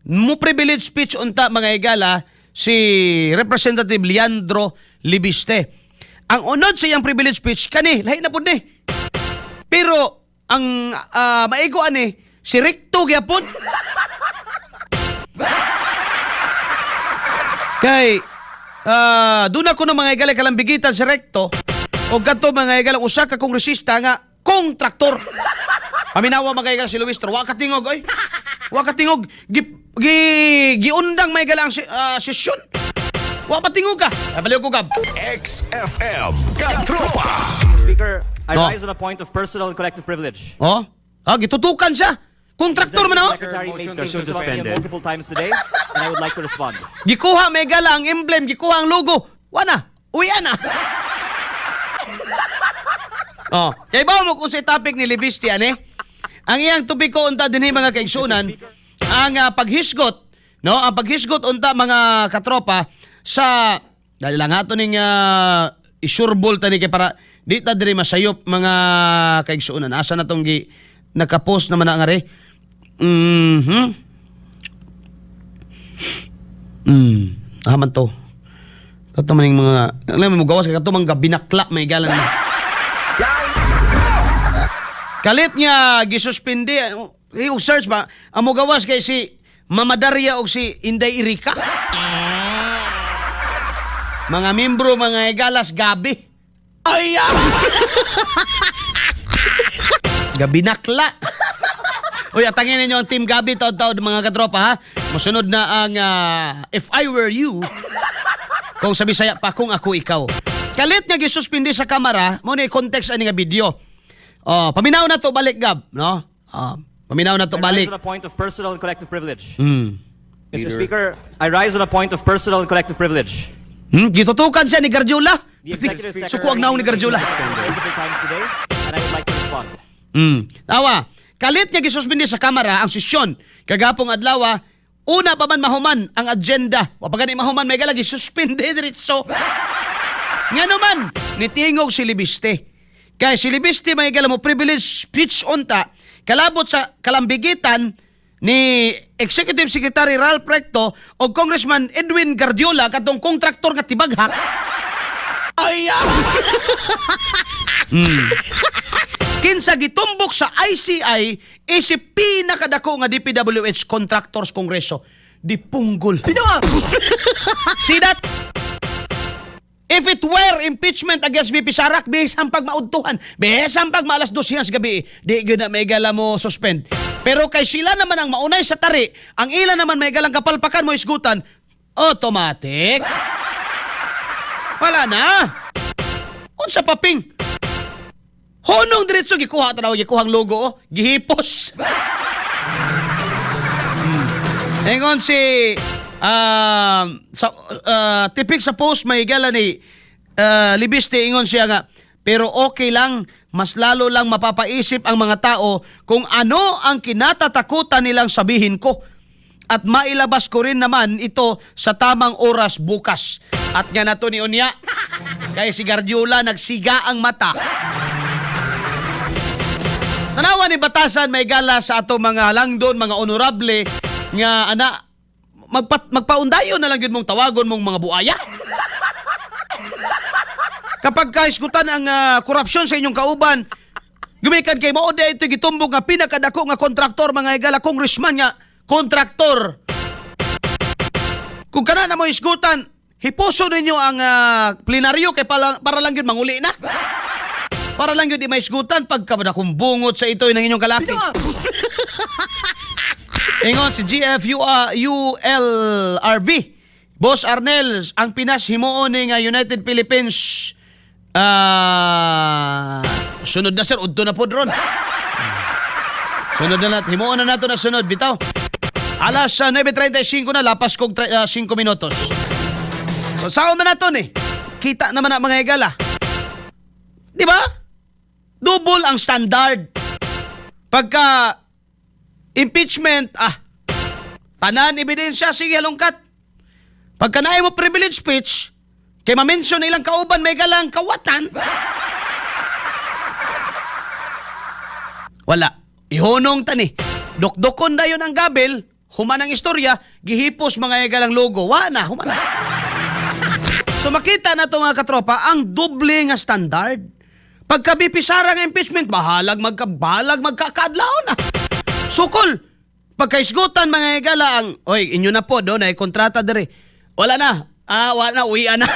Mo privilege speech unta, mga higala, si Representative Leandro Leviste. Ang unod sa iyang privilege speech kani, lahi na pud ni. Pero ang maigo ani si Recto gyapon. Kay doon ako ng mga higala kalambigitan si Recto o kadto, mga higala, usa ka kongresista nga kontraktor. Paminawa, mga higala, si Luistro, wa ka tingog oy. Wa ka tingog gi, gi giundang, mga higala, ang sesyon. Wa pa tingog ka. Ay, baliw ko gab. XFM Katropa. Speaker, I No. rise on a point of personal and collective privilege. Oh, gitutukan siya. Kontraktor man oh. Secretary made Motion statements about me suspended. multiple times today, and I would like to respond. Gikuha may gala ang emblem, gikuha ang logo. Wa na. Uwi na. Oh, kay ba mo kung sa topic ni Leviste ani? Ang iyang topiko unta dinhi, mga kaigsunan, ang paghisgot, no? Ang paghisgot unta, mga katropa, sa dahil lang ato ning isurbol tani kay para di ta diri masayop, mga kaigsunan. Asa na tong gi nakapost naman na nga re? Ah, man to. Kato man yung mga alam mo gawas kay kato man binakla may galan mo. Kalit nga gisuspindi eh, og search ba ang mogawas kay si Mama Daria og si Inday Erika. Mga membro, mga egalas, gabi. Ay! Ah! Gabi nakla. Uy, atangin ninyo ang Team Gabi taod-taod, mga katropa, ha. Musunod na ang If I Were You. Kung sa Bisaya pa, Kung Ako Ikaw. Kalit nga gisuspindi sa kamera, mo ni context ani nga video. Oh, paminaw na to balik gab, no? Oh, paminaw na to I rise balik. on a point of personal and collective privilege. Mr. Leader. Speaker, I rise on a point of personal and collective privilege. Gitutukan siya ni Garjula. The executive secretary Suko ang naong ni Garjula. Multiple times today, and I would like to respond. Tawa. Kalit nga gisuspindi sa kamera ang sesyon kagapong adlaw, una pa man mahuman ang agenda. Wa pa gani mahuman may gala gisuspindi diretso. Ngano man nitingog si Leviste. Kay si Leviste may gala mo privilege speech unta kalabot sa kalambigitan ni Executive Secretary Ralph Recto o Congressman Edwin Gardiola katong kontraktor nga tibaghak. Ay! Ah! Kinsa gitumbok sa ICI isip pinakadako nga DPWH contractors kongreso di punggol. See that? If it were impeachment against VP Sara, bisan pag maudtuhan, bisan pag maalas dos sa gabi, di gyud na may gala mo suspend. Pero kay sila naman ang maunay sa tari, ang ila naman may galang kapalpakan mo isgutan, automatic. Wala na. Unsa paping? Honong diretso gikuha tanaw gikuha ang logo oh, gihipos. Ingon si sa tipik sa post may gala ni Leviste, ingon siya nga pero okay lang, mas lalo lang mapapaisip ang mga tao kung ano ang kinatatakutan nilang sabihin ko at mailabas ko rin naman ito sa tamang oras bukas. At nga nato ni Unya kay si Guardiola nagsiga ang mata. Tanawa ni batasan may gala sa ato mga langdon, mga honorable nga ana magpaundayon na lang yun mong tawagon mong mga buaya. Kapag kaisgutan ang korupsyon sa inyong kauban, gumikan kay mao di ito gitumbok nga pinakadako nga kontraktor, mga higala, congressman nga kontraktor. Kung kana na mo isgutan, hipuso ninyo ang plenaryo kay para lang yun manguli na. Para lang yun di maisgutan pagka nakumbungot sa ito ng inyong kalaki. Ingon si GFULRV. Boss Arnel, ang Pinas himuon ni nga United Philippines. Sunod na sir, udto na po ron. Sunod na natin, himuon na nato na sunod, bitaw. Alas 9:35 na, lapas kog 5 minutos. So, saan man nato ni? Kita naman na, mga higala. Di ba? Double ang standard. Pagka impeachment, tanan ebidensya, sige, halongkat. Pagka naay mo privilege speech, kay ma-mention na ilang kauban, may galang kawatan. Wala. Ihunong tani. Dukdukon dayon ang gabil. Human ang istorya, gihipos, mga higala, ang logo. Wa na, human na. So makita na to, mga katropa, ang doble nga standard. Pagka VP Sara nga impeachment, bahalag magkakaadlaw na. Sukol. Pagkaisgutan, mga higala, ang, "Oy, inyo na po, do, na kontrata dere." Wala na. Ah, wala na, uwi na.